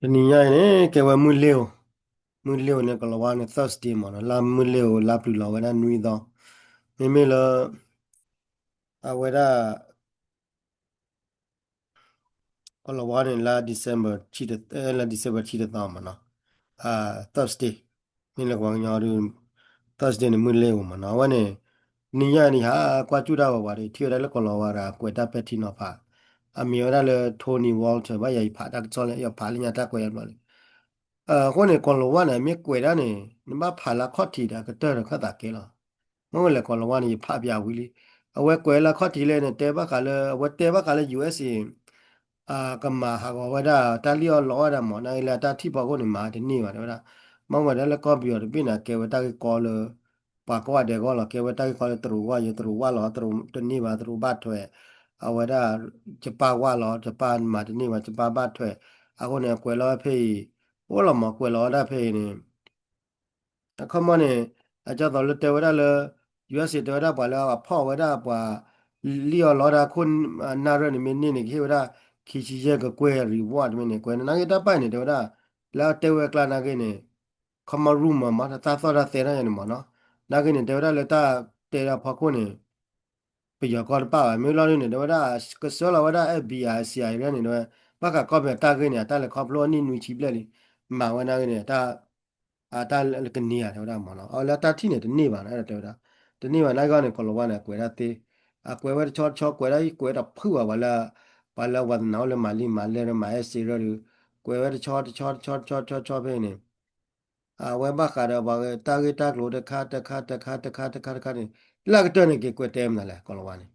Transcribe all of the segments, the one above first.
တနံၤညါအံၤန့ၣ် ကဲဝဲမုၢ်လ့ၤဧိၤ, မုၢ်လ့ၤဧိၤန့ၣ် ကီၤလၤဝါန့ၣ် Thursday မ့ၢ်နီၤ, လါမုၢ်လ့ၤဧိၤ လါပျုၤလီၤဝဲဒၣ်နွံသီ, မ့မ့ၢ်လၢ အဝဲဒၣ် ကီၤလၤဝါန့ၣ် လါ December လါ December တဆံတသီမ့ၢ်နီၤ, Thursday မ့ၢ်လၢပှၤကညီဒုး Thursday န့ၣ် မုၢ်လ့ၤဧိၤမ့ၢ်နီၤ, အဝဲန့ၣ် နံၤညါန့ၣ် ယဟးကွၢ်စူၣ်တၢ်ဝဲဝဲဒီး ထံၣ်ဝဲဒၣ်လၢကီၤလၤဝါဒီး ကွဲးတၢ်ပဲာ်ထံနီၤဖး, အမံၤဝဲဒၣ်လၢ Tony Walter ဘၣ်ယၤ ယဖးတၢ်ကစီၣ်လၢ ယဖးလၢညါတၢ်ကွဲးအဘျီလံ, အဃိန့ၣ် ကီၤလၤဝါန့ၣ် မ့ၢ်ကွဲးဒၣ်န့ၣ် နဘၣ်ဖးလၢခီၣ်ထံးဒီးကတၢၢ်ဒီးခၢၣ်သးကဲလီၤ, မ့ၢ်ဝဲလဲၣ်ကီၤလၤဝါန့ၣ် ယဖးပၠးဝံၤလံ, အဝဲကွဲးလၢခီၣ်ထံးလဲၣ်န့ၣ် တဲဘၣ်ဃးလၢ အဝဲတဲဘၣ်ဃးလၢ ယူအ့စ့ၣ် ကမၤဟးဂီၤဝဲဒၣ် တၢ်လံၣ်အီၣ်လီအီၣ်ဝဲဒၣ်မ့ၢ် နာ်က့လၢအတၢ်ထံၣ်ဖီခိၣ်န့ၣ် မၤတန့ၢ်ဘၣ်တဲဝဲဒၣ်, မ့ၢ်ဝဲဒၣ်လၢကီၢ်ပယီၤတဘ့ၣ်န့ၣ် ကဲဝဲတၢ်ဂ့ၢ်ကီလၢ ပှၤကိးဂၤဒဲးအဂီၢ်လီၤ, ကဲဝဲတၢ်ဂ့ၢ်ကီလၢတရူးအဂီၢ် ယတရူးဝၣ်လီၤ တရူးတန့ၢ်ဘၣ် တရူးဘၣ်ထွဲး, အဝဲဒၣ် ယပၢ်ဝၣ်လီၤ ယပၢ်မၤတန့ၢ်ဘၣ် ယပၢ်ဘၣ်ထွဲး, အဃိန့ၣ် ကွဲးလီၤဝဲဖဲအံၤ, အိၣ်လီၤမ့ၢ်ကွဲးလီၤဝဲဒၣ်ဖဲအံၤန့ၣ် အခီမီန့ၣ် အကၢ်သိးလၢတဲဝဲဒၣ်လၢ ယူအ့စ့ၣ် တဲဝဲဒၣ်ပှၤလၢအဖီၣ်ဝဲဒၣ်ပှၤ လံၣ်အီၣ်လီတၢ်ခိၣ်နၢ်ရၢၢ်န့ၣ် မ့ၢ်န့ၢ်န့ၣ် ကဟ့ၣ်ဝဲဒၣ် ခံဆံယဲၢ်ကကွဲၢ် reward တမ့ၢ်န့ၣ် ကွဲးန့ၣ် နာ်က့တၢ်ပာ်အံၤန့ၣ် တဲဝဲဒၣ် လၢအတဲဝဲအကျါနာ်က့န့ၣ် ခီမီ rumor မ့ၢ်တၢ်သီၣ်တၢ်သဲတၢ်ယါန့ၣ်မ့ၢ်နီၤ, နာ်က့န့ၣ် တဲဝဲဒၣ်လၢတၢ်တဲဒၣ်ဖီခိၣ်န့ၣ် ပယီၤကီၢ်တပာ်ဘၣ် မ့ၢ်လီၤဒ်န့ၣ် တဲဝဲဒၣ် ကဆှၢလီၤဝဲဒၣ် FBI CIA န့ၣ် တဲဝဲ ဘၣ်ဃးကီၢ်ပယီၤတၢ်ဂ့ၢ်န့ၣ် အတၢ်လဲၤခီဖျိအနံၣ်နွံဆံဘျဲၣ်လံ, မၤဝဲနာ်က့န့ၣ် အတၢ် အတၢ်ကန့ၢ်ဧါ တဲဝဲဒၣ်မ့ၢ်နီၤ, အလၢတၢ်ထံၣ်န့ၣ် တန့ၢ်ဘၣ်နီၤ အဲၣ်ဒိးတဲဝဲဒၣ်, တန့ၢ်ဘၣ်နာ်က့န့ၣ် ကီၤလၤဝါန့ၣ် အကွဲးဒၣ်သ့, အကွဲးဝဲတဆီတဆီ ကွဲးဒၣ်အံၤ ကွဲးဒၣ်ဖုၣ်ဘၣ် ပှၤလၢ ပှၤလၢဝဲသနာ်အိၣ်လၢမၤလံာ်မၤလဲၢ်ဒီးမၤအဲၣ်စ့ရၢၢ်ဒီး ကွဲးဝဲတဆီတဆီတဆီတဆီတဆီဖဲအံၤန့ၣ် အဝဲဘၣ်ဃးဒီးပှၤတၢ်ဂ့ၢ်တၢ်ကျိၤတခါတခါတခါတခါတခါတခါန့ၣ် လၢအကတၢၢ်န့ၣ် က့ၤကွဲးတဲမနုၤလဲၣ် ကီၤလၤဝါန့ၣ်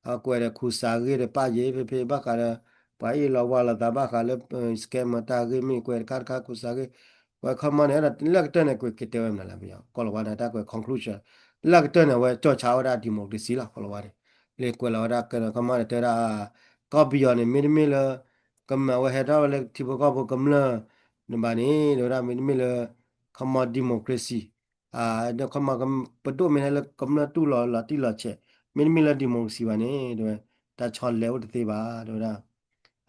အကွဲးဒီးခူၣ်စးဂ့ၢ်ဒီးပာ်ယ့ၤဖဲဖဲဘၣ်ဃးဒီး ပှၤအ့ၣ်လီၤဝါလီၤသးဘၣ်ဃးလၢ scammer တၢ်ဂ့ၢ်မ့ၢ်ကွဲးတခါတခါခူၣ်စးဂ့ၢ်, ဝဲခီမီန့ၣ် အဲၣ်ဒိးလၢအကတၢၢ်န့ၣ် ကွဲးက့ၤတဲဝဲမနုၤလဲၣ် ပယီၤ ကီၤလၤဝါန့ၣ် တၢ်ကွဲး conclusion လၢအကတၢၢ်န့ၣ် အဝဲကၠီၣ်ဆါဝဲဒၣ် democracy လီၤ ကီၤလၤဝါန့ၣ်, လၢကွဲးလီၤဝဲဒၣ်ကီၤလၤဝါန့ၣ် တဲဝဲဒၣ် ကီၢ်ပယီၤန့ၣ် မ့တမ့ၢ်လၢ ကမၤဝဲဟဲထီၣ်ဝဲလၢထံဖိကီၢ်ဖိကမျၢၢ် န့ၣ်ဘၣ်န့ၣ် တဲဝဲဒၣ် မ့တမ့ၢ်လၢ ခီမီ democracy ဒီးခီမီ ပဒိၣ်မ့ၢ်ဟဲလၢကမျၢၢ်တူၢ်လိာ်လီၤတံၢ်လီၤဆဲး မ့တမ့ၢ်လၢ democracy ဘၣ်န့ၣ် တဲဝဲ တၢ်ဆီလဲအိၣ်တသ့ဘၣ် တဲဝဲဒၣ်,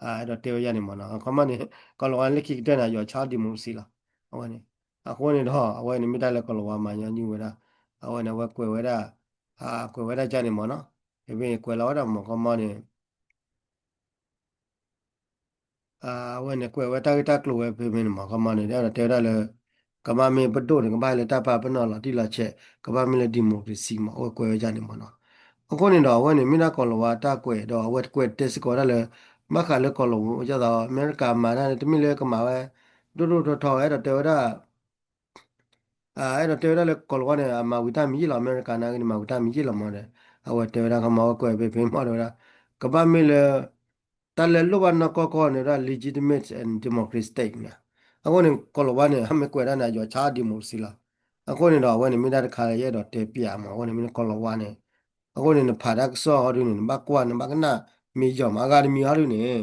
အဲၣ်ဒိးတဲဝဲဒၣ်န့ၣ်မ့ၢ်နီၤ ခီမီန့ၣ် ကီၤလၤဝါလၢခံကတၢၢ်န့ၣ် ယီၤဆါ democracy လီၤ အဝဲန့ၣ်, အဃိန့ၣ်ဒီး အဝဲန့ၣ်မ့ၢ်တၢ်လၢကီၤလၤဝါမၤညီနုၢ်ဝဲဒၣ်, အဝဲန့ၣ် အဝဲကွဲးဝဲဒၣ်, ကွဲးဝဲဒၣ်ကန့ၣ်မ့ၢ်နီၤ, ဖဲဖဲကွဲးလီၤဝဲဒၣ်မ့ၢ်ခီမီန့ၣ် အဝဲန့ၣ် ကွဲးဝဲတၢ်ဂ့ၢ်တၢ်ကျိၤဝဲဖဲဖဲန့ၣ်မ့ၢ် ခီမီန့ၣ် အဲၣ်ဒိးတဲဝဲဒၣ်လၢ ကဘၣ်မ့ၢ်ပဒိၣ်န့ၣ် ကဘၣ်ဟဲလၢတၢ်ပာ်ပနီၣ်လီၤတံၢ်လီၤဆဲး ကဘၣ်မ့ၢ်လၢ democracy မ့ၢ် အဝဲကွဲးဝဲဒၣ်န့ၣ်မ့ၢ်နီၤ, အဃိန့ၣ်ဒီး အဝဲန့ၣ် မ့ၢ်ဒၣ်ကီၤလၤဝါတၢ်ကွဲးဒီး အဝဲကွဲးတဲစ့ၢ်ကီးဝဲဒၣ်လၢ ဘၣ်ဃးလၢကီၤလၤဝါ ဒ်သိး အမဲရကၤမၤတၢ်န့ၣ် တမ့ၢ်လၢကမၤဝဲ ဒိၣ်ဒိၣ်ထီထီ အဲၣ်ဒိးတဲဝဲဒၣ် အဲၣ်ဒိးတဲဝဲဒၣ်လၢကီၤလၤဝါန့ၣ် အမၤဝံၤတၢ်မံၤယ့ၣ်လီၤ အမဲရကၤနာ်က့န့ၣ် မၤဝံၤတၢ်မံၤယ့ၣ်လီၤမ့ၢ်ဒီး အဝဲတဲဝဲဒၣ်ခီမီ အဝဲကွဲးဖဲဖဲမ့ၢ်တဲဝဲဒၣ် ကဘၣ်မ့ၢ်လၢ တၢ်လဲၤလိၣ်ဘၣ်နီၢ်ကီၢ်ကီၢ်န့ၣ်ဝဲဒၣ် legitimate and democratic state န့ၣ်, အဃိန့ၣ် ကီၤလၤဝါန့ၣ် အမ့ၢ်ကွဲးဒၣ်န့ၣ် အယီၤဆါ democracy လီၤ, အဃိန့ၣ်ဒီး အဝဲန့ၣ်မ့ၢ်ဒၣ်တခါလၢယအဲၣ်ဒိးတဲပၠးမ့ၢ် အဃိန့ၣ်မ့ၢ်ကီၤလၤဝါန့ၣ် အဃိန့ၣ် နဖးတၢ်ကစီၣ်ဟီဒုန့ၣ် နဘၣ်ကွၢ် နဘၣ်ကနၣ်မ့ၢ်ယီၤမး အဂၤတမံၤဟီဒုန့ၣ်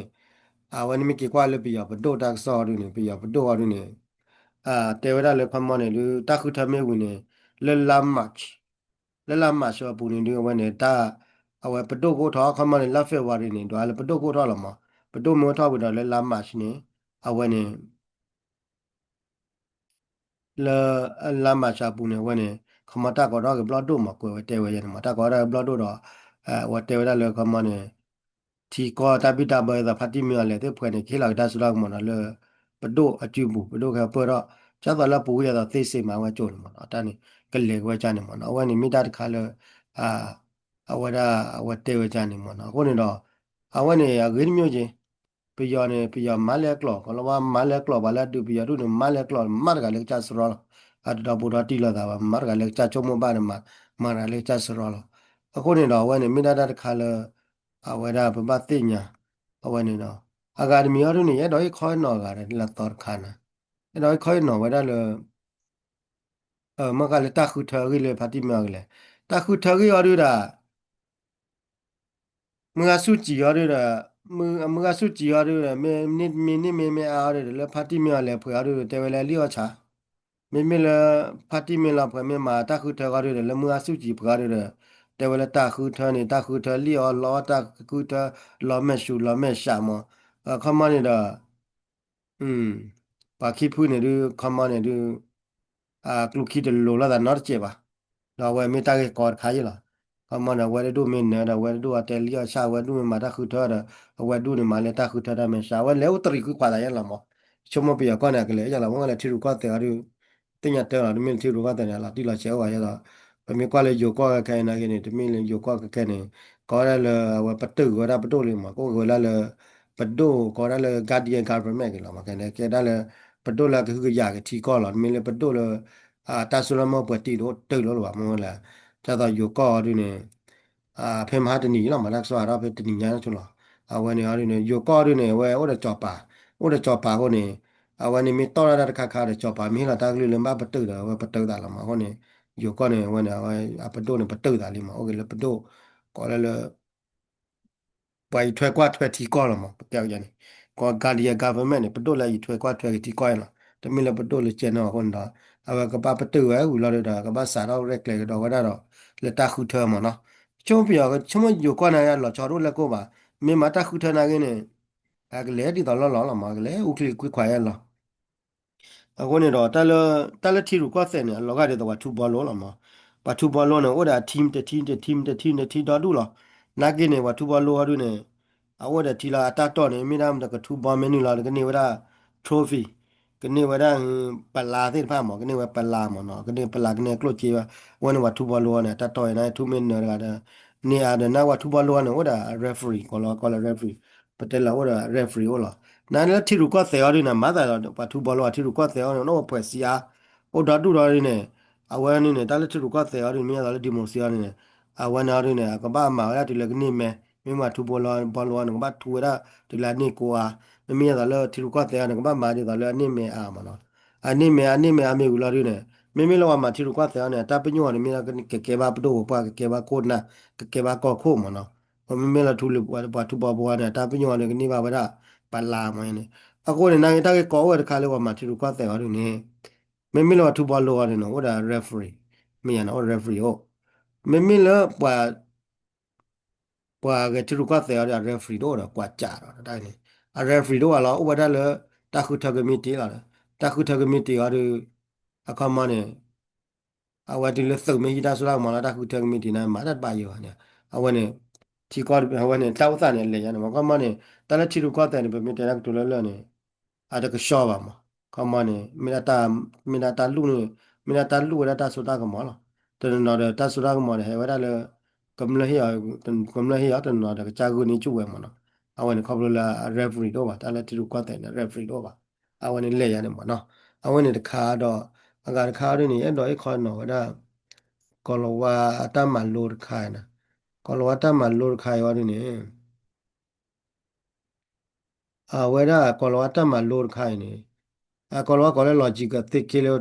အဝဲန့ၣ်မ့ၢ်က့ၤကွၢ်လၢပယီၤပဒိၣ်တၢ်ကစီၣ်ဟီဒုန့ၣ် ပယီၤပဒိၣ်ဟီဒုန့ၣ် တဲဝဲဒၣ်လၢခီမီန့ၣ် ဒုးတၢ်ဃုထၢမ့ၢ်ဝံၤန့ၣ် လၢလါ March လၢလါ March အပူၤန့ၣ်ဒုး အဝဲန့ၣ်တၢ် အဝဲပဒိၣ်ကအိၣ်ထီၣ် ခီမီန့ၣ် လါ February န့ၣ် ဒွးလၢပဒိၣ်ကအိၣ်ထီၣ်လီၤမး, ပဒိၣ်မ့ၢ်အိၣ်ထီၣ်ဝံၤဒီးလၢလါ March န့ၣ် အဝဲန့ၣ် လၢ လါ March အပူၤန့ၣ် အဝဲန့ၣ် ခီမီတၢ်ကီထီၣ်က့ၤဘျီၣ်ဒိၣ်မး ကွဲးဝဲတဲဝဲယဲန့ၣ်မး တၢ်ကီထီၣ်က့ၤဘျီၣ်ဒိၣ်ဒီး အဝဲတဲဝဲဒၣ်လၢခီမီန့ၣ် ထံကီၢ်တၢ်ဘံၣ်တၢ်ဘၢအသိး ဖါတံၢ်မ့ၢ်အီၤလဲၣ်သ့ၣ်ဖှဲးန့ၣ် ကဟ့ၣ်လီၤက့ၤတၢ်စိတၢ်ကမီၤဒီးလၢ ပဒိၣ်အစုပူၤ ပဒိၣ်ကဟဲပၢၢ်ထီၣ် ဒ်သိးလၢပူၤဝံၤအသိးသ့စ့မးဝဲကၠိန့ၣ်မးနီၤ တၢ်န့ၣ် ကလဲၤက့ၤဝဲကၠန့ၣ်မးနီၤ အဝဲန့ၣ်မ့ၢ်တၢ်တခါလၢ အဝဲဒၣ် အဝဲတဲဝဲကၠန့ၣ်မးနီၤ အဃိန့ၣ်ဒီး အဝဲန့ၣ် အဂ့ၤတမံၤက့ၤ ပယီၤန့ၣ် ပယီၤမၤလဲၢ်ကျိာ် ကီၤလၤဝါမၤလဲၢ်ကျိာ် ပှၤလၢအဒုးပယီၤဒုးန့ၣ် မၤလဲၢ်ကျိာ် မၤတဂၤလၢကစၢ်စရီလီၤ အတဒီပိထီၣ်တံၢ်လိာ်သးဘၣ် မၤတဂၤလၢကစၢ်ဆိကမိၣ်ဘၣ်န့ၣ် မၤတဂၤလၢကစၢ်စရီလီၤ အဃိန့ၣ်ဒီး အဝဲန့ၣ်မ့ၢ်ဒၣ်တၢ်တခါလၢ အဝဲဒၣ်ပဘၣ်သ့ၣ်ညါ အဝဲန့ၣ်ဒီး အဂၤတမံၤဟီဒုးန့ၣ် ယအဲၣ်ဒိးဟ့ၣ်ခီဟ့ၣ်နီၤအဂၤလၢသီတခါန့ၣ် အဲၣ်ဒိးဟ့ၣ်ခီဟ့ၣ်နီၤဝဲဒၣ်လၢ မ့ၢ်ဂ့ၤလၢတၢ်ဃုထၢအဂ့ၢ်လၢဖါတံၢ်မ့ၢ်အီၤကလဲၣ် တၢ်ဃုထၢအဂ့ၢ်အီၤဒုးဒီး မုၢ်ဂၤဆူၣ်စံၤအီၤဒုးဒီး မုၢ်ဂၤဆူၣ်စံၤအီၤဒုးဒီး မ့ၢ်န့ၢ်မ့ၢ်မ့ၢ်အါအီၤဒုးဒီး လၢဖါတံၢ်မ့ၢ်အီၤလဲၤဖှဲးအီၤဒုးဒီး တဲဝဲလၢလံၣ်အီၣ်ဆါ မ့မ့ၢ်လၢ ဖါတံၢ်မ့ၢ်လီၤဖှဲးမ့ၢ်မၤတၢ်ဃုထၢအီၤဒုးဒီး လၢမုၢ်ဂၤဆူၣ်စံၤဖှဲးအီၤဒုးဒီး တဲဝဲလၢတၢ်ဃုထၢန့ၣ် တၢ်ဃုထၢလံၣ်အီၣ်လီအီၣ် တၢ်ဃုထၢလီၤမဲာ်ဆူၣ်လီၤမဲာ်ဆှးမး အခီမီန့ၣ်ဒီး ပှၤခံဖုန့ၣ်ဒုး ခီမီန့ၣ်ဒုး ကျိခံတလိၤလိာ်သးနီတစဲးဘၣ်. ဒီးအဝဲမ့ၢ်တၢ်ဂ့ၢ်ကီတခါယ့ၣ်လီၤ. ခီမီန့ၣ် အဝဲတဒိၣ်မ့ၢ်နၢၤဒီး အဝဲတဒိၣ်အတဲလံအီၣ်ဆၣ် အဝဲဒိၣ်မ့ၢ်မၤတၢ်ဃုထၢဒီး အဝဲဒိၣ်န့ၣ်မၤလၢတၢ်ဃုထၢတၢ်မဲာ်ဆှး အဝဲလဲၤအိၣ်တရံးဃုခွးသးယ့ၣ်လီၤမး. ဆိကမိၣ်ပယီၤကီၢ်န့ၣ် အကလဲၤယ့ၣ်လီၤ မ့ၢ်ဝဲလဲၤထံရူၢ်ကီၢ်သဲးအီၤဒုး သ့ၣ်ညါတၢ်လီၤ တမ့ၢ်လၢထံရူၢ်ကီၢ်သဲးန့ၣ် အလီၤတံၢ်လီၤဆဲးအိၣ်ဘၣ်ယ့ၣ်လီၤ. ပမ့ၢ်ကွၢ်လၢယိၤကီၢ်ခဲခဲအံၤနာ်က့န့ၣ် တမ့ၢ်လၢယိၤကီၢ်ခဲခဲန့ၣ် ကိးဝဲဒၣ်လၢအဝဲပတုာ်က့ၤဝဲဒၣ်ပဒိၣ်လံမး ကအိၣ်က့ၤဝဲဒၣ်လၢ ပဒိၣ်ကိးဝဲဒၣ်လၢ Guardian Government က့ၤလီၤမး ကဲဒၣ်လၢ ပဒိၣ်လၢအကဟုကယာ်က့ၤထံကီၢ်လီၤ တမ့ၢ်လၢပဒိၣ်လၢ တၢ်စိတၢ်ကမီၤပှဲၤတံာ်တအိၣ်တုာ်လိာ်လၢၤဘၣ် မ့ၢ်ဝဲလဲၣ်. ဒ်သိးယိၤကီၢ်အီၤဒုးန့ၣ် ဖဲမဟါတနံၤလီၤမး တၢ်ကစီၣ်အါထီၣ်ဖဲတနံၤညါဆိလီၤ. အဝဲန့ၣ်အီၤဒုးန့ၣ် ယိၤကီၢ်အီၤဒုးန့ၣ် အဝဲအိၣ်ဒီးစီၤပၤ အိၣ်ဒီးစီၤပၤအဃိန့ၣ် အဝဲန့ၣ်မ့ၢ်တီၣ်တၢ်တၢ်တခါခါဒီးစီၤပၤ မ့ၢ်ဟ့ၣ်လီၤတၢ်ကလုၢ်လၢဘၣ်ပတုာ်ဒီး အဝဲပတုာ်သးလီၤမး အဃိန့ၣ် ယိၤကီၢ်န့ၣ် အဝဲန့ၣ် အဝဲအပဒိၣ်န့ၣ် ပတုာ်သးလံမး အိၣ်က့ၤလၢပဒိၣ် ကိးလၢလၢ ပှၤအံးထွဲကွၢ်ထွဲထံကီၢ်လီၤမး ပကဲဝဲန့ၣ် ကိး Guardian Government န့ၣ် ပဒိၣ်လၢအံးထွဲကွၢ်ထွဲက့ၤထံကီၢ်အံၤလီၤ. တမ့ၢ်လၢပဒိၣ်လၢကဲနီၢ်အဃိန့ၣ်ဒီး အဝဲကဘၣ်ပတုာ်ဝဲဝံၤလီၤဒီး ကဘၣ်စးထီၣ်ရဲၣ်ကျဲၤကဒီးဝဲဒၣ်ဒီး လၢတၢ်ဃုထၢမးနီၤ. ဆိကမိၣ်ပယီၤ ဆိကမိၣ်ယိၤကီၢ်န့ၣ် အလီၤဆီဒိၣ်လဲၣ်ကိၢ်ဘၣ်. မ့ၢ်မၤတၢ်ဃုထၢနာ်က့န့ၣ် အကလဲၤဒ်သိးလီၢ်လီၢ်လီၤမး ကလဲၤအူချံကွံခွးယဲလီၤ အဃိန့ၣ်ဒီး တၢ်လၢထံရူၢ်ကီၢ်သဲးန့ၣ် အလီၤဂာ်ဒ်သိးပှၤထူဘီလိလီၤမး. ပှၤထူဘီလိန့ၣ် အိၣ်ဒီးအ team တ team တ team တ team တ team ဒီဒူၣ်လီၤ. နာ်က့န့ၣ် ပှၤထူဘီလိအီၤဒုးန့ၣ် အအိၣ်ဒီးထံလီၤ အတၢ်တီၢ်န့ၣ် မ့ၢ်ဒၣ်တကထူဘီမ့ၢ်နုာ်လီၤ ကန့ၢ်ဝဲဒၣ် trophy ကန့ၢ်ဝဲဒၣ် ပလါသ့ၣ်တဖၣ်မး ကန့ၢ်ဝဲပလါမးနီၤ ကန့ၢ်ပလါကန့ၢ်ကျိၣ်စ့ဝဲ အဝဲန့ၣ်ပှၤထူဘီလိအီၤန့ၣ် အတၢ်တီၢ်အံၤန့ၣ် ထူမ့ၢ်နၢၤတဂၤဒီး န့ၢ်အါဒီး နၢ်ပှၤထူဘီလိအီၤန့ၣ် အိၣ်ဒီး referee ကိးလီၤ ကိးလၢ referee ပတဲလၢအိၣ်ဒီး referee အိၣ်လီၤ. နာ်လၢထံရူၢ်ကီၢ်သဲးအီၤဒုးန့ၣ် မၤသးဒီးပှၤထူဘီလိအီၤ ထံရူၢ်ကီၢ်သဲးအီၤန့ၣ် အိၣ်ပှဲၤစံးအါ အိၣ်ဒီဒူၣ်ဒီးဒ်န့ၣ် အဝဲန့ၣ်န့ၣ် တၢ်လၢထံရူၢ်ကီၢ်သဲးအီၤဒုး မ့ၢ်ယသးလၢ democracy အီၤန့ၣ်န့ၣ် အဝဲန့ၣ်အီၤဒုးန့ၣ် အကဘၣ်မၤဝဲဒၣ်တုၤလၢကန့ၢ်မဲ မ့မ့ၢ်ပှၤထူဘီလိအီၤန့ၣ် ကဘၣ်ထူဝဲဒၣ်တုၤလၢအန့ၢ်ကိးအါ မ့မ့ၢ်ယသးလၢထံရူၢ်ကီၢ်သဲးအီၤန့ၣ် ကဘၣ်မၤဒ်သိးလၢအန့ၢ်မဲအါမးနီၤ အန့ၢ်မဲ အန့ၢ်မဲအါမ့ၢ်ဝံၤလီၤဒုးန့ၣ် မ့မ့ၢ်လၢပှၤမၤထံရူၢ်ကီၢ်သဲးအီၤန့ၣ် အတၢ်ပညိၣ်အီၤန့ၣ် မ့ၢ်ကကဲဘၣ်ပဒိၣ်ပပှၢ် ကကဲဘၣ်ခိၣ်နၢ် ကကဲဘၣ်ကီၢ်ခိၣ်မးနီၤ မ့မ့ၢ်လၢထူလၢပှၤထူဘီဘီန့ၣ် အတၢ်ပညိၣ်အီၤန့ၣ် ကန့ၢ်ဘၣ်ဝဲဒၣ် ပလါမးန့ၣ် အဃိန့ၣ် နာ်က့တၢ်ဂ့ၢ်ကီအိၣ်ဝဲတခါလၢပှၤမၤထံရူၢ်ကီၢ်သဲးအီၤဒုးန့ၣ် မ့မ့ၢ်လၢပှၤထူဘီလိအီၤန့ၣ် အိၣ်ဒီး referee မ့ၢ်ယၤန့ၣ် အိၣ် referee အိၣ် မ့မ့ၢ်လၢပှၤ ပှၤဂဲၤထံရူၢ်ကီၢ်သဲးအီၤဒီး အ referee တအိၣ်ဒီး ပှၤကးဒီးတၢ်န့ၣ် အ referee တအိၣ်ဘၣ်လီၤ အိၣ်ဝဲဒၣ်လၢ တၢ်ဃုထၢကမံးတံာ်လီၤဒီး တၢ်ဃုထၢကမံးတံာ်အီၤဒီး အခီမီန့ၣ် အဝဲတုၤလၢသုးမ့ၢ်ဟံးတၢ်စိတၢ်ကမီၤလၢတၢ်ဃုထၢကမံးတံာ်န့ၣ် မၤတၢ်တဘၣ်ယိာ်ဘၣ်န့ၣ် အဝဲန့ၣ် ထံကီၢ်အဝဲန့ၣ် တၢ်အိၣ်သးန့ၣ် အလဲၤယါန့ၣ် မ့ၢ်ခီမီန့ၣ် တၢ်လၢထံရူၢ်ကီၢ်သဲးန့ၣ် ပမ့ၢ်တဲတၢ်ကတိၤလၢလၢာ်န့ၣ် အတကဆှီဘၣ်မး ခီမီန့ၣ် မ့ၢ်ဒၣ်တၢ် မ့ၢ်ဒၣ်တၢ်လူၢ်န့ၣ် မ့ၢ်ဒၣ်တၢ်လူၢ်ဝဲဒၣ်တၢ်စိတၢ်ကမီၤလီၤ. တနီၤနီၤဒီးတၢ်စိတၢ်ကမီၤန့ၣ် ဟဲဝဲဒၣ်လၢ ကမျၢၢ်ဟ့ၣ်အီၤ ကမျၢၢ်ဟ့ၣ်အီၤ တနီၤနီၤဒီးကစၢ်ဂုာ်န့ၢ်ဆူၣ်ဝဲမးနီၤ အဝဲန့ၣ်ခီဖျိလၢ referee တအိၣ်ဘၣ် တၢ်လၢထံရူၢ်ကီၢ်သဲးန့ၣ် referee တအိၣ်ဘၣ် အဝဲန့ၣ်လဲၤယါန့ၣ်မးနီၤ အဝဲန့ၣ်တခါဒီး အဂၤတခါဒ်န့ၣ် အဲၣ်ဒိးဟ့ၣ်ခီနီၤဝဲဒၣ် ကီၤလၤဝါအတၢ်မၤလိတခါအံၤန့ၣ် ကီၤလၤဝါတၢ်မၤလိတခါအံၤဝဲဒ်န့ၣ် အဝဲဒၣ်ကီၤလၤဝါတၢ်မၤလိတခါအံၤန့ၣ် အကီၤလၤဝါကိးလၢ logical thinking လၢ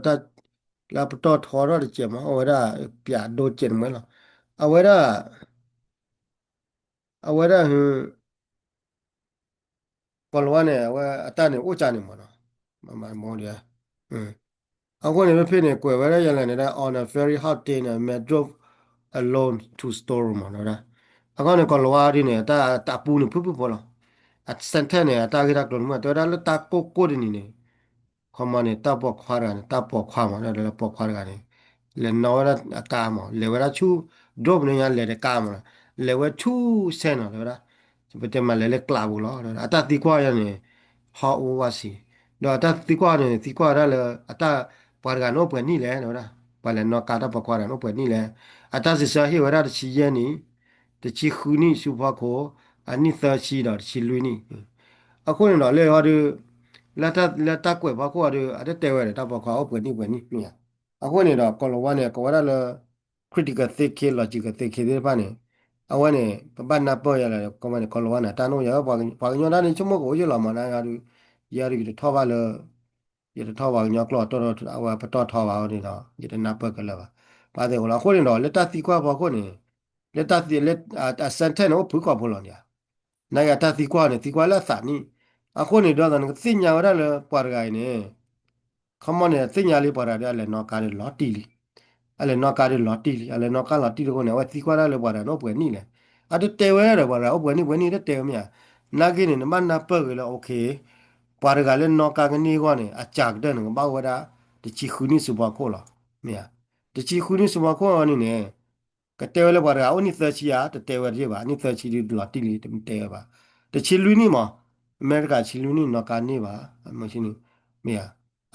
လၢပတီၢ်ထီထီၣ်တစဲးမး အဝဲဒၣ် ပျးဒိကဲးန့ၣ်မးလီၤ အဝဲဒၣ် အဝဲဒၣ် ကီၤလၤဝါန့ၣ် အဝဲအတၢ်န့ၣ်အိၣ်ကၢန့ၣ်မးနီၤ အဃိန့ၣ် ဖဲဖဲန့ၣ် ကွဲးဝဲဒၣ်ယဲလဲၣ်န့ၣ် on a very hot day န့ၣ် may drop alone to storm မးနီၤ အဃိန့ၣ် ကီၤလၤဝါဒ်န့ၣ် အတၢ်တၢ်ပူန့ၣ်ဖုၣ်ဖုၣ်ဖိလီၤ အ sentence န့ၣ် အတၢ်ဂ့ၢ်တၢ်ကျိၤန့ၣ် တဲဝဲဒၣ်လၢတၢ်ကိၢ်ကိၢ်တနံၤန့ၣ် ခီမီန့ၣ် တၢ်ပိာ်ခွါတဂၤန့ၣ် တၢ်ပိာ်ခွါမး ဒီးလၢပိာ်ခွါတဂၤန့ၣ် လဲၤနီၣ်ဝဲဒၣ်အကါမး လဲၤဝဲဒၣ်ဆူ drop န့ၣ်ညါ လဲၤတကါမး လဲၤဝဲဆူစဲနီၤ တဲဝဲဒၣ် ပတဲမးလဲၤလၢကျးပူၤလီၤ အတၢ်သံကွၢ်ယါန့ၣ် ဟီၣ်အိၣ်ဝါဆံး ဒီးအတၢ်သံကွၢ်န့ၣ် သံကွၢ်ဝဲဒၣ်လၢ အတၢ်ပှၤတဂၤန့ၣ်အိၣ်ပှဲၤနံၣ်လဲၣ် တဲဝဲဒၣ် ပှၤလဲၤနီၣ်ကါတၢ်ပိာ်ခွါတဂၤန့ၣ်အိၣ်ပှဲၤနံၣ်လဲၣ် အတၢ်စံးဆၢဟ့ၣ်ဝဲဒၣ်တဆံယဲၢ်နံၣ် တဆံဃုနံၣ်ဆူဖီခိၣ် အနံၣ်သၢဆံဒီးတဆံလွံၢ်နံၣ် အဃိန့ၣ်ဒီး လၢအီၤဒုး လၢတၢ်ကွဲးဖီခိၣ်အီၤဒုး အတတဲဝဲဒီးတၢ်ပိာ်ခွါအိၣ်ပှဲၤနံၣ်ပှဲၤနံၣ်မ့ၢ်ဧါ အဃိန့ၣ်ဒီး ကီၤလၤဝါန့ၣ် ကိးဝဲဒၣ်လၢ critical thinking logical thinking သ့ၣ်တဖၣ်န့ၣ် အဝဲန့ၣ် ပဘၣ်နၢ်ပၢၢ်ယါလၢ ကီၤလၤဝါန့ၣ် ကီၤလၤဝါန့ၣ် တၢ်နအိၣ်ယါ ပှၤကညီဒၣ်န့ၣ် ဆိကမိၣ်ကအိၣ်ယ့ၣ်လီၤမး နယါဒုး ယၤဒုး ယတထီၣ်ဘၣ်လၢ ယတထီၣ်ပှၤကညီကျိာ် အဝဲပတီၢ်ထီဘၣ်အီၤန့ၣ်ဒီး ယတနၢ်ပၢၢ်ကလၢၤဘၣ် ပာ်သ့ၣ်အိၣ်လီၤ အဃိန့ၣ်ဒီး လၢတၢ်သံကွၢ်ဖီခိၣ်န့ၣ် လၢတၢ်သံ လၢ အ sentence န့ၣ် အိၣ်ဖုၣ်ကိာ်ဖိလီၤန့ၣ် နာ်က့အတၢ်သံကွၢ်န့ၣ် သံကွၢ်လၢအသးနံၣ် အဃိန့ၣ်ဒီး နကသ့ၣ်ညါဝဲဒၣ်လၢပှၤတဂၤအံၤန့ၣ် ခီမီန့ၣ် သ့ၣ်ညါလံပှၤတဂၤဒီး အလဲၤနီၣ်ကါဒီးလီၤတံၢ်လံ အလဲၤနီၣ်ကါဒီးလီၤတံၢ်လံ အလဲၤနီၣ်ကါလီၤတံၢ်လံအဃိန့ၣ် အဝဲသံကွၢ်ဒၣ်လၢပှၤတဂၤန့ၣ်အိၣ်ပှဲၤနံၣ်လဲၣ် အတတဲဝဲဒၣ်ဒီးပှၤတဂၤအိၣ်ပှဲၤနံၣ်ပှဲၤနံၣ်တတဲဝဲမ့ၢ်ဧါ နာ်က့န့ၣ် နဘၣ်နၢ်ပၢၢ်ဂ့ၤလၢ okay ပှၤတဂၤလၢနီၣ်ကါကန့ၢ်အဂီၢ်န့ၣ် အစှၤကတၢၢ်န့ၣ် ကဘၣ်အိၣ်ဝဲဒၣ် တဆံဃုနံၣ်ဆူဖီခိၣ်လီၤ. မ့ၢ်ဧါ. တဆံဃုနံၣ်ဆူဖီခိၣ်အီၤန့ၣ်န့ၣ် ကတဲဝဲလၢပှၤတဂၤအိၣ်နံၣ်သၢဆံဧါ တတဲဝဲတယဲၢ်ဘၣ်, နံၣ်သၢဆံဒုးလီၤတံၢ်လံ တတဲဝဲဘၣ်. တဆံလွံၢ်နံၣ်မး, အမဲရကၤတဆံလွံၢ်နံၣ်နီၣ်ကါန့ၢ်ဘၣ်, မ့ၢ်ဧါ.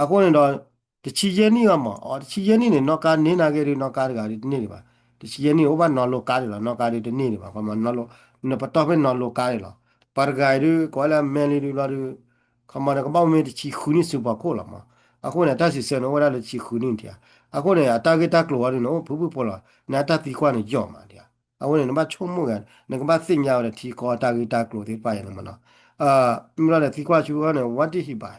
အဃိန့ၣ်ဒီး တဆံယဲၢ်နံၣ်အီၤမး, အီၤ တဆံယဲၢ်နံၣ်န့ၣ် နီၣ်ကါန့ၢ်နာ်က့ဒုး နီၣ်ကါတဂၤဒုးတန့ၢ်ဒံးဘၣ်. တဆံယဲၢ်နံၣ်အိၣ်ဘၣ်နီၣ်လိကါဒံးလီၤ, နီၣ်ကါဒုးတန့ၢ်ဒံးဘၣ်, ပှၤမၤနီၣ်လိ, နပတီၢ်ဖဲနီၣ်လိကါဒံးလီၤ. ပှၤတဂၤအံၤဒုး ကိးဝဲလၢအမဲလံဒုးဘျီဒုး ခီမီဒီးကဘၣ်မ့ၢ်တဆံဃုနံၣ်ဆူဖီခိၣ်လီၤမး. အဃိန့ၣ် အတၢ်စံးဆၢန့ၣ် အိၣ်ဝဲဒၣ်လၢတဆံဃုနံၣ်ဒံးဧါ. အဃိန့ၣ် အတၢ်ဂ့ၢ်တၢ်ကျိၤဝဲဒၣ်န့ၣ် အိၣ်ဖုၣ်ဖုၣ်ဖိလီၤ, နတၢ်သံကွၢ်န့ၣ်ယီၤမးဒံးဧါ. အဃိန့ၣ် နဘၣ်ဆိကမိၣ်ဂ့ၤ, နကဘၣ်သ့ၣ်ညါဝဲဒီးထံကီၢ်တၢ်ဂ့ၢ်တၢ်ကျိၤသ့ၣ်တဖၣ်ယါန့ၣ်မးနီၤ. မ့ၢ်လီၤဒီးသံကွၢ်ဆူအီၤန့ၣ် what did he buy?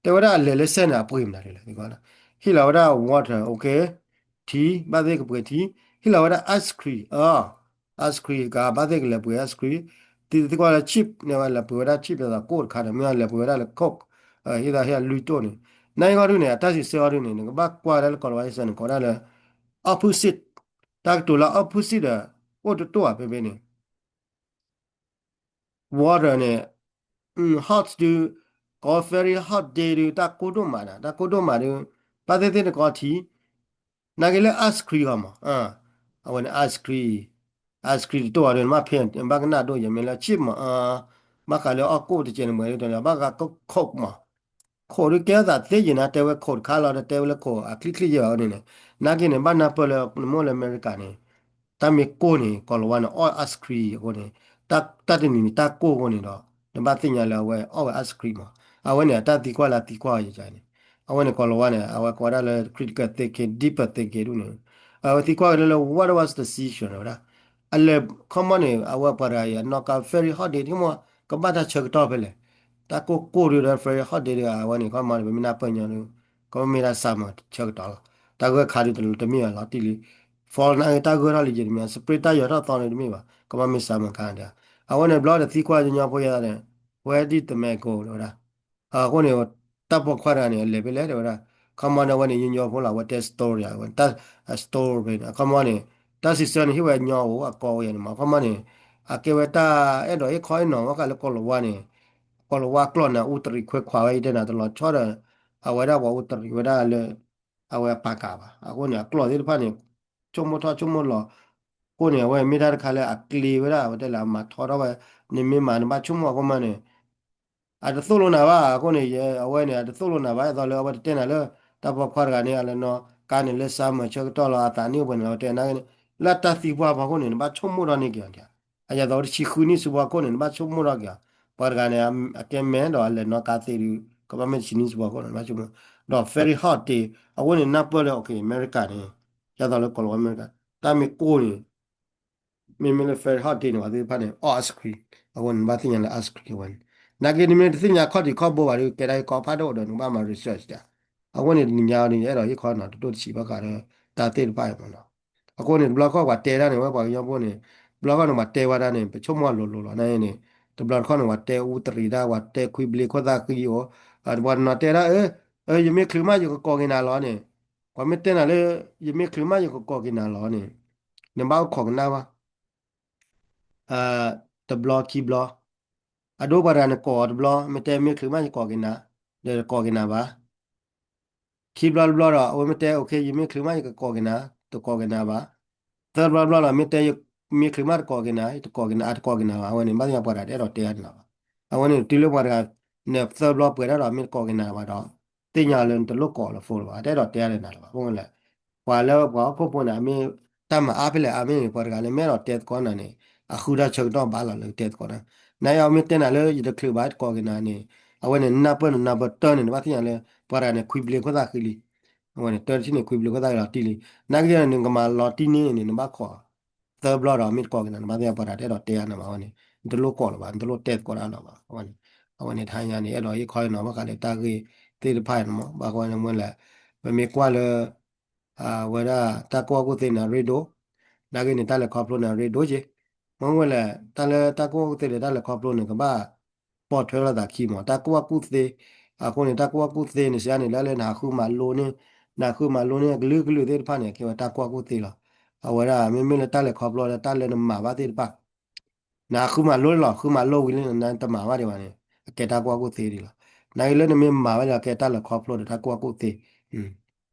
တဲဝဲဒၣ်အလဲၤလၢစဲန့ၣ် အပှ့ၤမနုၤလဲၣ်, ဟ့ၣ်လီၤဝဲဒၣ် water, okay, ထံ, ဘၣ်သ့ၣ်ကပှ့ၤထံ, ဟ့ၣ်လီၤဝဲဒၣ် ice cream, ice cream ကဘၣ်သ့ၣ်ကလဲၤပှ့ၤ ice cream, သံကွၢ်လၢ chip န့ၣ် ဝဲလဲၤပှ့ၤဝဲဒၣ် chip လၢသးကိၢ်တခါန့ၣ် မ့ၢ်လဲၤပှ့ၤဝဲဒၣ်လၢ coke, ဟ့ၣ်သးဟ့ၣ်အလွံၢ်တိၢ်န့ၣ်, နာ်က့ဂီၢ်ဒုန့ၣ် အတၢ်စံးဆၢအီၤဒုန့ၣ် နကဘၣ်ကွၢ်ဒၣ်လၢကိၤလၤဝါစဲန့ၣ် ကိးဒၣ်လၢ opposite, တၢ်ကတိၤလၢ opposite ဒီး အိၣ်တတိၢ်ဧါ ဖဲဖဲန့ၣ် water န့ၣ်, hot ဒုး, ကိး very hot day ဒုး တၢ်ကိၢ်ဒိၣ်မးဒီး တၢ်ကိၢ်ဒိၣ်မးဒုး ဘၣ်သ့ၣ်သ့ၣ်တကီထံ, နာ်က့လၢ ice cream ဂီၢ်မး, အဝဲန့ၣ် ice cream, ice cream တတိၢ်အီၤဒုး နဘၣ်ဖဲ ဘၣ်ကနၣ်ဒိၣ်ယဲၢ်မ့ၢ်လၢ chip မး, ဘၣ်ဃးလၢအီၣ်ကိၣ်တကဲးန့ၣ်မ့ၢ်ဒ်န့ၣ် ဘၣ်ဃး coke မး, coke ဒုးကဲအသးသ့ယဲၢ်နၤ တဲဝဲ coke တခါလီၤ တဲဝဲလၢ coke အချံချံယဲၢ်ဘၣ်န့ၣ်န့ၣ်, နာ်က့န့ၣ် ဘၣ်နၢ်ပၢၢ်လၢ နမ့ၢ်အိၣ်လၢအမဲရကၤန့ၣ် တၢ်မ့ၢ်ကိၢ်န့ၣ် ကိၤလၤဝါန့ၣ် အီၣ် ice cream အဃိန့ၣ်, တၢ်တနံၤန့ၣ် တၢ်ကိၢ်အဃိန့ၣ်ဒီး နဘၣ်သ့ၣ်ညါလၢအဝဲအီၣ်ဝဲ ice cream မး, အဝဲန့ၣ် အတၢ်သံကွၢ်လၢအသံကွၢ်အီၤယဲၢ်န့ၣ်, အဝဲန့ၣ် ကိၤလၤဝါန့ၣ် အဝဲကိးဝဲဒၣ်လၢ critical thinking, deeper thinking ဒ်န့ၣ်, အဝဲသံကွၢ်က့ၤလၢ what was the decision ဝဲဒၣ် အလဲၤ ခီမီန့ၣ် အဝဲပှၤတဂၤအံၤ အနီၣ်ကါ very hot day ထံမီ ကဘၣ်တၢ်ဆၢကတီၢ်ဖဲလဲၣ်, တၢ်ကိၢ်ကိၢ်ဒုးဒီး very hot day ဒုး အဝဲန့ၣ် ခီမီန့ၣ် ပမ့ၢ်နၢ်ပၢၢ်ညီဒုး ကဘၣ်မ့ၢ်ဒၣ် summer ဆၢကတီၢ်လီၤ, တၢ်ဂၢၢ်ခါဒုးတမ့ၢ်ဘၣ်လီၤတံၢ်လံ, fall နာ်က့တၢ်ဂၢၢ်ထီၣ်လံယဲၢ်တမ့ၢ် spring တၢ်ယီၤထီၣ်သီန့ၣ်တမ့ၢ်ဘၣ် ကဘၣ်မ့ၢ် summer ခါဒၣ်, အဝဲန့ၣ်ဘျီဒီးသံကွၢ်ညီညီဖိယဲၢ်န့ၣ် where did the man go တဲဝဲဒၣ် အဃိန့ၣ် တၢ်ပိာ်ခွါတဂၤန့ၣ် အလဲၤဖဲလဲၣ်တဲဝဲဒၣ်, ခီမီန့ၣ် အဝဲန့ၣ် ညီညီဖိလီၤ အဝဲတဲ story အဝဲ တၢ် story ဖဲန့ၣ် အခီမီန့ၣ် တၢ်စံးဆၢန့ၣ် ဟ့ၣ်ဝဲညီအိၣ်အကီဝဲယဲၢ်န့ၣ်မး အခီမီန့ၣ် အကဲဝဲတၢ်အဲၣ်ဒိးဟ့ၣ်ခီဟ့ၣ်နီၤဝဲဃာ်လၢကိၤလၤဝါန့ၣ်, ကိၤလၤဝါကျီၢ်န့ၣ် အူတရံးခွဲးခွးဝဲအံၤတဲနၤတလီၤဆီဒီး အဝဲဒၣ်ပှၤအူတရံးဝဲဒၣ်လၢ အဝဲအပာ်ကၢ်ဘၣ် အဃိန့ၣ် အကျီၢ်သ့ၣ်တဖၣ်န့ၣ် ဆိကမိၣ်ထီၣ်ဆိကမိၣ်လီၤ, အဃိန့ၣ် အဝဲမ့ၢ်တၢ်တခါလၢအကျ့ဝဲဒၣ် အဝဲတဲလၢအမၤထီထီၣ်ဝဲ, နမ့ၢ်မၤနဘၣ်ဆိကမိၣ်အဃိမးန့ၣ် အတသိၣ်လိနၤဘၣ် အဃိန့ၣ် အဝဲန့ၣ် အတသိၣ်လိနၤဘၣ် အသိးလၢအဝဲတတဲနၤလၢ တၢ်ပိာ်ခွါတဂၤန့ၣ် အလဲၤနီၣ်ကါန့ၣ်လၢ summer ဆၢကတီၢ်လီၤ အသးနံၣ်အိၣ်ပှဲၤန့ၣ် အဝဲတဲနၤဂ့ၤန့ၣ် လၢတၢ်သံကွၢ်ဖီခိၣ်န့ၣ် နဘၣ်ဆိကမိၣ်ထီၣ်န့ၢ်က့ၤအီၤ, အယၤသိးတဆံဃုနံၣ်ဆူဖီခိၣ်န့ၣ် နဘၣ်ဆိကမိၣ်ထီၣ်က့ၤအီၤ, ပှၤတဂၤန့ၣ် အကဲမဲဒီးအလဲၤနီၣ်ကါသ့ဒုး ကဘၣ်မ့ၢ်တဆံနံၣ်ဆူဖီခိၣ်န့ၣ် နဘၣ်ဆိကမိၣ်, ဒီး very hot day အဃိန့ၣ် နၢ်ပၢၢ်လၢ okay အမဲရကၤန့ၣ် ယၤသိးလၢကိၤလၤဝါအမဲရကၤ တၢ်မ့ၢ်ကိၢ်န့ၣ် မ့မ့ၢ်လၢ very hot day န့ၣ် ပှၤသ့ၣ်တဖၣ်န့ၣ် အီၣ် ice cream အဃိန့ၣ် နဘၣ်သ့ၣ်ညါလၢ ice cream အဝဲန့ၣ်, နာ်က့နမ့ၢ်တသ့ၣ်ညါခီၣ်ထံးခီၣ်ဘိဘၣ်ဒီး ကဲဒၣ်ဟ့ၣ်ခီဖးဒိၣ်ဒီး နကဘၣ်မၤ research ဒၣ်, အဃိန့ၣ် တနံၤညါအံၤန့ၣ် ယအဲၣ်ဒိးဟ့ၣ်ခီနီၤ တဒိၣ်တဆံးဘၣ်ဃးဒီး တၢ်သ့ၣ်တဖၣ်အံၤမးနီၤ, အဃိန့ၣ် တဘျီခီၣ်ပှၤတဲဒၣ်န့ၣ် ဝဲပှၤကညီဖိန့ၣ် တဘျီခီၣ်န့ၣ် ပှၤတဲဝဲဒၣ်န့ၣ် ပဆိကမိၣ်အလိၤလိၤလီၤ နာ်က့န့ၣ်, တဘျီတခီၣ်န့ၣ် ပှၤတဲအူတရံးဒၣ် ပှၤတဲခွံဘျ့ခိၣ်သၣ်ဃံအိၣ်, ပှၤတနီၤတဲဒၣ် အၢ ယမ့ၢ်ချုးမးယကကိးက့ၤနၤလီၤန့ၣ်, ပှၤမ့ၢ်တဲနၤလၢ ယမ့ၢ်ချုးမးယကကိးက့ၤနၤလီၤန့ၣ်, နဘၣ်အိၣ်ခိးကနၣ်ဘၣ် တဘျီခံဘျီ, အဒိပှၤတဂၤန့ၣ်ကိးအီၤတဘျီ မ့ၢ်တဲမ့ၢ်ချုးမးယကိးက့ၤနၤ, ဒီးတကိးက့ၤနၤဘၣ်, ခံဘျီတဘျီဒီး အဝဲမ့ၢ်တဲ okay ယမ့ၢ်ချုးမးယကကိးက့ၤနၤ, တကိးက့ၤနၤဘၣ်, သၢဘျီတဘျီဒီး မ့ၢ်တဲယမ့ၢ်ချုးမးတကိးက့ၤနၤ, တကိးက့ၤနၤ အတကိးက့ၤနၤဘၣ်, အဝဲန့ၣ် ဘၣ်သ့ၣ်ညါပှၤတဂၤတအဲၣ်ဒိးတဲအါန့ၣ်လီၤဘၣ်, အဝဲန့ၣ်တုၤလၢပှၤတဂၤန့ၣ် သၢဘျီပှဲၤဒၣ်ဒီး မ့ၢ်တကိးက့ၤနၤဘၣ်ဒီး သ့ၣ်ညါလၢနတလိၣ်ကိးလၢ phone လၢၤဘၣ်, တအဲၣ်ဒိးတဲအါန့ၣ်လီၤဘၣ်, အဃိလဲၣ် ပှၤလၢပှၤဟီၣ်ခိၣ်ဖိန့ၣ် အမ့ၢ်တၢ်မၤအါဖဲလဲၣ်အါမ့ၢ်န့ၣ် ပှၤတဂၤလၢမ့ၢ်အဲၣ်ဒိးတဲသကိးနၤန့ၣ် အဃုတၢ်ဆၢကတီၢ်ဘၣ်လီၤလၢကတဲသကိးနၤ, နာ်က့အီၤမ့ၢ်တဲနၤလၢယတချုးဘၣ်တကိးက့ၤနၤန့ၣ်, အဝဲန့ၣ်နၢ်ပၢၢ်နနၢ်ပၢၢ်တၢၢ်န့ၣ် နဘၣ်သ့ၣ်ညါလၢ ပှၤတဂၤန့ၣ် ခွံဘျ့ခိၣ်သၣ်ဃံလံ, အဝဲန့ၣ် တၢ်တထံၣ်န့ၣ် ခွံဘျ့ခိၣ်သၣ်ဃံလီၤတံၢ်လံ, နာ်က့န့ၣ် နကမၤလီၤတံၢ်န့ၢ်န့ၣ် နဘၣ်ခိး သၢဘျီဒီး မ့ၢ်တကိးက့ၤနၤ နဘၣ်သ့ၣ်ညါပှၤတဂၤတအဲၣ်ဒိးတဲအါန့ၣ်ဘၣ်, အဝဲန့ၣ် နတလိၣ်ကိးလၢၤဘၣ် နတလိၣ်တဲသကိးတၢ်လၢၤဘၣ်, အဝဲန့ၣ် အဝဲန့ၣ်တဟါညါန့ၣ် အဲၣ်ဒိးဟ့ၣ်ခီနီၤ ဘၣ်ဃးဒီးတၢ်ဂ့ၢ်သ့ၣ်တဖၣ်န့ၣ်မး, ဘၣ်ဃိန့ၣ်မ့ၢ်လဲၣ်, ပမ့ၢ်ကွၢ်လၢ အဝဲဒၣ်တၢ်ကူၣ်ဘၣ်ကူၣ်သ့န့ၣ် အရ့ဒိၣ်, နာ်က့န့ၣ် တၢ်လဲၤခီဖျိန့ၣ်အရ့ဒိၣ်က့, မ့ၢ်ဝဲလဲၣ် တၢ်လၢတၢ်ကူၣ်ဘၣ်ကူၣ်သ့ဒီးတၢ်လဲၤခီဖျိန့ၣ် ကဘၣ်ပိာ်ထွဲလိာ်သးခံမး, တၢ်ကူၣ်ဘၣ်ကူၣ်သ့, အဃိန့ၣ် တၢ်ကူၣ်ဘၣ်ကူၣ်သ့န့ၣ် စံးန့ၣ် လၢလၢနဟးဃုမၤလိန့ၢ်, နဟးဃုမၤလိန့ၢ်အကလုာ်ကလုာ်သ့ၣ်တဖၣ်န့ၣ် ကဲဝဲတၢ်ကူၣ်ဘၣ်ကူၣ်သ့လီၤ, အဝဲဒၣ်မ့မ့ၢ်လၢတၢ်လဲၤခီဖျိဒီးတၢ်လၢနမၤဘၣ်သ့ၣ်တဖၣ် နဃုမၤလိလီၤ ဃုမၤလိဝံၤလံ နတမၤဘၣ်ဒံးဘၣ်န့ၣ်, အကဲတၢ်ကူၣ်ဘၣ်ကူၣ်သ့ဒံးလီၤ. နာ်က့လၢနမ့ၢ်မၤဝဲလၢအကဲတၢ်လဲၤခီဖျိဒီးတၢ်ကူၣ်ဘၣ်ကူၣ်သ့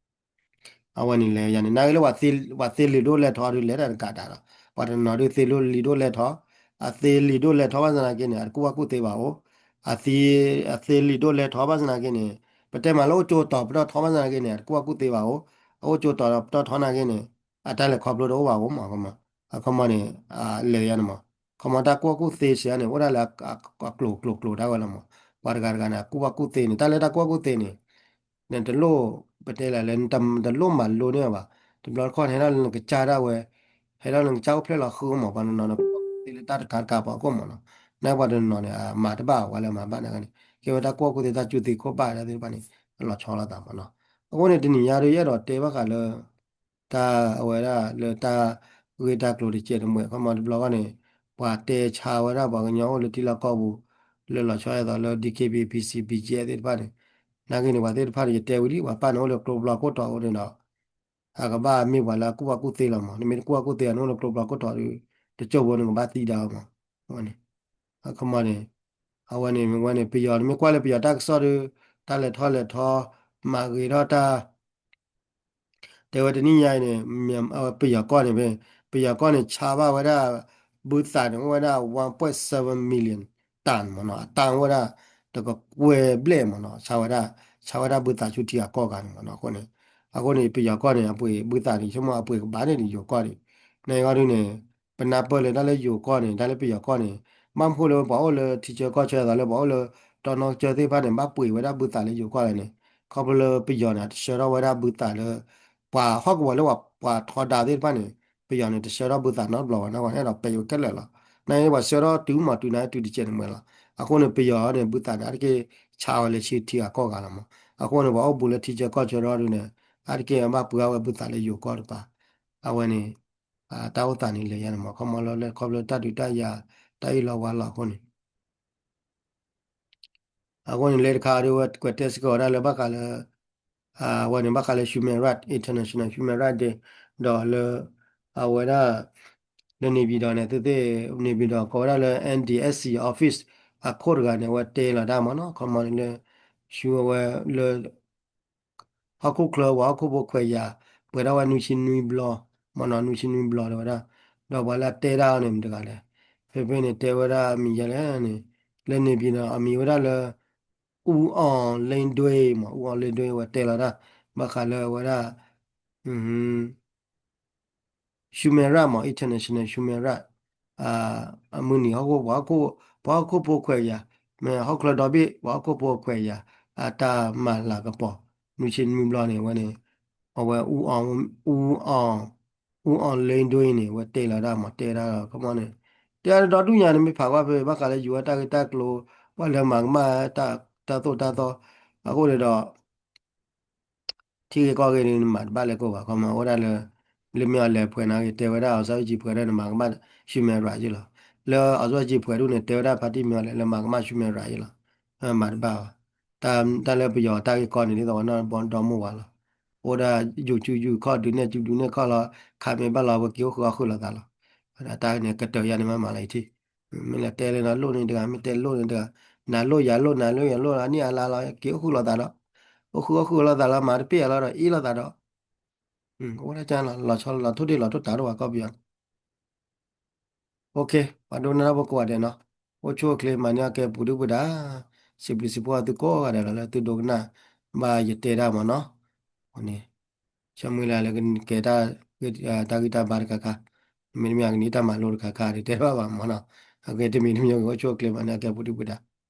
အဝဲန့ၣ်လဲၤယၤန့ၣ် နာ်က့လၢ ပှၤသ့လံာ်ဒိၣ်လဲၢ်ထီဒုးလဲၤတၢ်တကးဒၣ်လီၤ. ပှၤတနီၤဒုးသ့လံာ်ဒိၣ်လဲၢ်ထီ, အသ့လံာ်ဒိၣ်လဲၢ်ထီဘၣ်ဆၣ်သနာ်က့န့ၣ် အတကူၣ်ဘၣ်ကူၣ်သ့ဘၣ်အိၣ်, အသ့ အသ့လံာ်ဒိၣ်လဲၢ်ထီဘၣ်ဆၣ်သနာ်က့န့ၣ် ပတဲမးလၢအိၣ်ကၠိတီၤပတီၢ်ထီဘၣ်ဆၣ်သနာ်က့န့ၣ် အတကူၣ်ဘၣ်ကူၣ်သ့ဘၣ်အိၣ်, အအိၣ်ကၠိတီၤပတီၢ်ထီနာ်က့န့ၣ် အတၢ်လဲၤခီဖျိတအိၣ်ဘၣ်အိၣ်မး, အခီမီန့ၣ် လဲၤယၤန့ၣ်မး, ခီမီတၢ်ကူၣ်ဘၣ်ကူၣ်သ့စ့ၢ်န့ၣ် အိၣ်ဒၣ်လၢ အကျိၤကျိၤကျိၤတၢ်ဝဲလီၤမး, ပှၤတဂၤတဂၤန့ၣ် အကူၣ်ဘၣ်ကူၣ်သ့န့ၣ် တၢ်လၢတၢ်ကူၣ်ဘၣ်ကူၣ်သ့န့ၣ် နတလိၣ် ပတဲလဲၣ်လၢ နတလိၣ်မၤလိန့ၢ်ဘၣ်, တဘျီတခီၣ်န့ၣ် ဟဲထီၣ်လၢနကစၢ်ဒၣ်ဝဲ, ဟဲထီၣ်လၢနကစၢ်အိၣ်ဖျဲၣ်လီၤဃုမး, ပှၤတနီၤန့ၣ် ကူၣ်ဘၣ်ကူၣ်သ့လၢတၢ်တခါတခါပှၤအခိၣ်မးနီၤ, နပှၤတနီၤန့ၣ် မၤတဘၣ်ဝဲလၢမၤဘၣ်နာ်က့န့ၣ် ကဲဝဲတၢ်ကူၣ်ဘၣ်ကူၣ်သ့တၢ်ကူၣ်သ့ခိၣ်ဘၣ်တၢ်သ့ၣ်တဖၣ်န့ၣ် အလီၤဆီလိာ်သးမးနီၤ, အဃိန့ၣ် တနံၤညါဒုးယအဲၣ်ဒိးတဲဘၣ်ဃးလၢ တၢ်အဝဲဒၣ်လၢတၢ်ဂ့ၢ်တၢ်ကျိၤတကဲးတမှဲၤ ခီမီတဘျီဃီန့ၣ် ပှၤတဲဆါဝဲဒၣ်ပှၤကညီအိၣ်လၢထံလီၢ်ကီၢ်ပူၤ လၢလီၤဆီဒၣ်သိးလၢ DKBA PC BGF သ့ၣ်တဖၣ်န့ၣ်, နာ်က့န့ၣ် ပှၤသ့ၣ်တဖၣ်န့ၣ် ယတဲဝံၤလံ ပှၤပၢ်န့ၣ်အိၣ်လၢကျိဖျီခိၣ်တီၤအဃိန့ၣ်ဒီး အကဘၣ်မ့ၢ်ပှၤလၢအကူၣ်ဘၣ်ကူၣ်သ့လီၤမး, နမ့ၢ်တကူၣ်ဘၣ်ကူၣ်သ့ နအိၣ်လၢကျိဖျီခိၣ်တီၤဒီး တကၠိၢ်ဖိန့ၣ်ကဘၣ်သံဒၣ်အီၤမး, အဝဲန့ၣ် အခီမီန့ၣ် အဝဲန့ၣ် မ့ၢ်ဝဲန့ၣ် ပယီၤ နမ့ၢ်ကွၢ်လၢပယီၤတၢ်ကစီၣ်ဒီး တၢ်လဲၤထီၣ်လဲၤထီ မၤဂ့ၤထီၣ်တၢ် တဲဝဲတနံၣ်ညါအံၤန့ၣ် ပယီၤကီၢ်န့ၣ် ပယီၤကီၢ်န့ၣ် ဆါဘၣ်ဝဲဒၣ် ဘုသးန့ၣ် အိၣ်ဝဲဒၣ် one point seven million ton မးနီၤ, အတၢ်အိၣ်ဝဲဒၣ် တကကွဲၢ်ဘျဲၣ်မးနီၤ, ဆါဝဲဒၣ် ဆါဝဲဒၣ်ဘုသးဆူထံအကီၢ်ဂၤန့ၣ်မးနီၤ, အဃိန့ၣ် အဃိန့ၣ် ပယီၤကီၢ်န့ၣ် အပှ့ၤဘုသးန့ၣ် ဆိကမိၣ်အပှ့ၤကဘၣ်န့ၣ်ဒီးယိၤကီၢ်န့ၣ်, နဂီၢ်ဒုန့ၣ် ပနၢ်ပၢၢ်လၢတၢ်လၢယိၤကီၢ်န့ၣ် တၢ်လၢပယီၤကီၢ်န့ၣ် ဘၣ်မနုၤဃိလၢပှၤအိၣ်လၢထံဆၢကီၢ်ဆၢအသိးလၢပှၤအိၣ်လၢ တီနီကစၢၢ်သ့ၣ်တဖၣ်န့ၣ် ဘၣ်ပှ့ၤဝဲဒၣ်ဘုသးလၢယိၤကီၢ်လဲၣ်န့ၣ်, ခီဖျိလၢပယီၤန့ၣ် တဆှၢထီၣ်ဝဲဒၣ်ဘုသးလၢ ပှၤဟီၣ်ကဝီၤလၢပှၤထီဒါသ့ၣ်တဖၣ်န့ၣ် ပယီၤန့ၣ် တဆှၢထီၣ်ဘုသးနီတဘျီဘၣ်နီၤ, အဲၣ်ဒိးပဲာ်ယိၤခဲလၢာ်လီၤ, နာ်က့ပှၤဆှၢထီၣ်တုၤမးတုၤနၤတုၤတကဲးတမှဲၤလီၤ, အဃိန့ၣ် ပယီၤန့ၣ် ဘုသးန့ၣ် အါတက့ၢ်ဆါဝဲလၢဆူထံအကီၢ်ဂၤလီၤမး, အဃိန့ၣ် ပှၤအိၣ်ဘူးလၢထံဆၢကီၢ်ဆၢဒီဒုန့ၣ် အါတက့ၢ်ဘၣ်ပှ့ၤဝဲဘုသးလၢယိၤကီၢ်တပၤ, အဝဲန့ၣ် တၢ်အိၣ်သးန့ၣ်လဲၤယါန့ၣ်မး ခီမီလၢခီဖျိတၢ်ဒုးတၢ်ယၤ တၢ်အံၣ်လီၤဝါလီၤအဃိန့ၣ် အဃိန့ၣ် လၢတခါဒုးဝဲကွဲးတဲစ့ၢ်ကီးဝဲဒၣ်လၢဘၣ်ဃးလၢ အဝဲန့ၣ် ဘၣ်ဃးလၢ human right, international human right day ဒီးလၢ အဝဲဒၣ် လၢနေပြည်တော်န့ၣ် သုသ့ၣ် နေပြည်တော် ကိးဝဲဒၣ်လၢ NDSC office အခိၣ်တဂၤန့ၣ် အဝဲတဲလီၤတၢ်မးနီၤ ခီမီန့ၣ်လၢ ဆူအဝဲလၢ ဟီၣ်ခိၣ်ချၢ ပှၤဟီၣ်ခိၣ်ဖိခွဲးယာ် ပှဲၤထီၣ်ဝဲနွံဆံနွံဘျီ မ့ၢ်နီၤ နွံဆံနွံဘျီတဲဝဲဒၣ်, ဒီးပှၤလၢအတဲဒၣ်အီၤန့ၣ်မတၤတဂၤလဲၣ်, ဖဲဖဲန့ၣ် တဲဝဲဒၣ်အမံၤယဲလဲၣ်န့ၣ် လၢနေပြည်တော် အမံၤဝဲဒၣ်လၢ ဦးအောင်လင်းဒွေး မ့ၢ် ဦးအောင်လင်းဒွေး ဝဲတဲလီၤတၢ် ဘၣ်ဃးလၢအဝဲဒၣ် human right မ့ၢ် international human right အမုၢ်နံၤဟီၣ်ခိၣ် ပှၤဟီၣ်ခိၣ်ဖိခွဲးယာ် မ့ၢ်ဟီၣ်ခိၣ်ချၢဒီဘ့ၣ် ပှၤဟီၣ်ခိၣ်ဖိခွဲးယာ် အတၢ်မၤလၤကပီၤ နွံဆံနွံဘျီန့ၣ် အဝဲန့ၣ် အဝဲ ဦးအောင်လင်းဒွေး န့ၣ် ဝဲတဲလီၤတၢ်မ့ၢ်တဲဒၣ်ဒီး ခီမီန့ၣ် တဲအါဒီဒူၣ်ညါန့ၣ် မ့ၢ်ဖးကွၢ်ဖဲ ဘၣ်ဃးလၢယိၤဝဲတၢ်ဂ့ၢ်တၢ်ကျိၤ ပှၤလၢမၤကမၣ်တၢ်သိၣ်တၢ်သီ အဃိန့ၣ်ဒီး ထံဂ့ၢ်ကီၢ်ဂ့ၢ်န့ၣ် နမၤတဘၣ်လၢၤကိးဘၣ် ခီမီ အိၣ်ဒၣ်လၢ လၢမ့ၢ်အီၤလဲၤပှဲၤနာ်က့ တဲဝဲဒၣ် အောင်ဆန်းစုကြည် ပှဲၤဒီးနမၤကမၣ် human right ယ့ၣ်လီၤ. လၢ အောင်ဆန်းစုကြည် ပှဲၤဒူၣ်န့ၣ် တဲဝဲဒၣ် ဖါတံၢ်မ့ၢ်အီၤလဲၤ လၢမၤကမၣ် human right ယ့ၣ်လီၤ. မၤတဘၣ်ဘၣ်. တၢ်လၢပယီၤတၢ်ဂ့ၢ်ကီန့ၣ် ဒ်သိးဝဲနီၢ်ဒီမါဝၤလီၤ. အိၣ်ဒၣ်ယူၤစုယူၤခီၣ် ဒုးနဲၣ်စုဒုးနဲၣ်ခီၣ်လီၤ. ခးမ့ၢ်ဘၣ်လီၤ ပက့ၤအိၣ်ဃုာ်အီၣ်ဃုာ်လိာ်သးလီၤ. တၢ်န့ၣ်ကတၢၢ်ယါန့ၣ်မးမးလီၤယထံၣ်. မ့ၢ်လၢတဲလၢနလိၣ်န့ၣ်တဂၤ မ့ၢ်တဲလိၣ်န့ၣ်တဂၤ နၤလိၣ်ယၤလိၣ် နၤလိၣ်ယၤလိၣ် အနံၣ်အလါလီၤ က့ၤအိၣ်ဃုာ်လိာ်သးဒီး အိၣ်ဃုာ်အီၣ်ဃုာ်လိာ်သးလီၤ မၤတပ့ၢ်အလီၤဒီးအ့ၣ်လိာ်သးဒီး အိၣ်ဒၣ်ကလီၤ လီၤဆီလီၤထိၣ်ဒ့ၣ်လီၤထိၣ်တၤဒိၣ်ဝဲကီၢ်ပယီၤန့ၣ် ပှၤဒိကနၣ်တၢ်ဖိကိးဂၤဒဲးနီၤ အိၣ်ဆူၣ်အိၣ်ချ့မၤန့ၢ်အကဲပူၤဒုပူၤဒါ စံးဘျုးစံးဖှိၣ်သုကိးဂၤဒဲးလီၤ လၢသုဒိကနၣ်ဘၣ်ယတဲတၢ်မးနီၤ န့ၣ် ဆၢမုၢ်လၢ်လၢကကဲတၢ် တၢ်ဂံၢ်တၢ်ဘါတခါခါ မ့တမ့ၢ်အကနံၣ်တၢ်မၤလိတခါခါ ဒ်တဲဘၣ်ဘၣ်မးနီၤ အကဲတမံၤတမံၤ အိၣ်ဆူၣ်အိၣ်ချ့မၤန့ၢ်အကဲပူၤဒုပူၤဒါ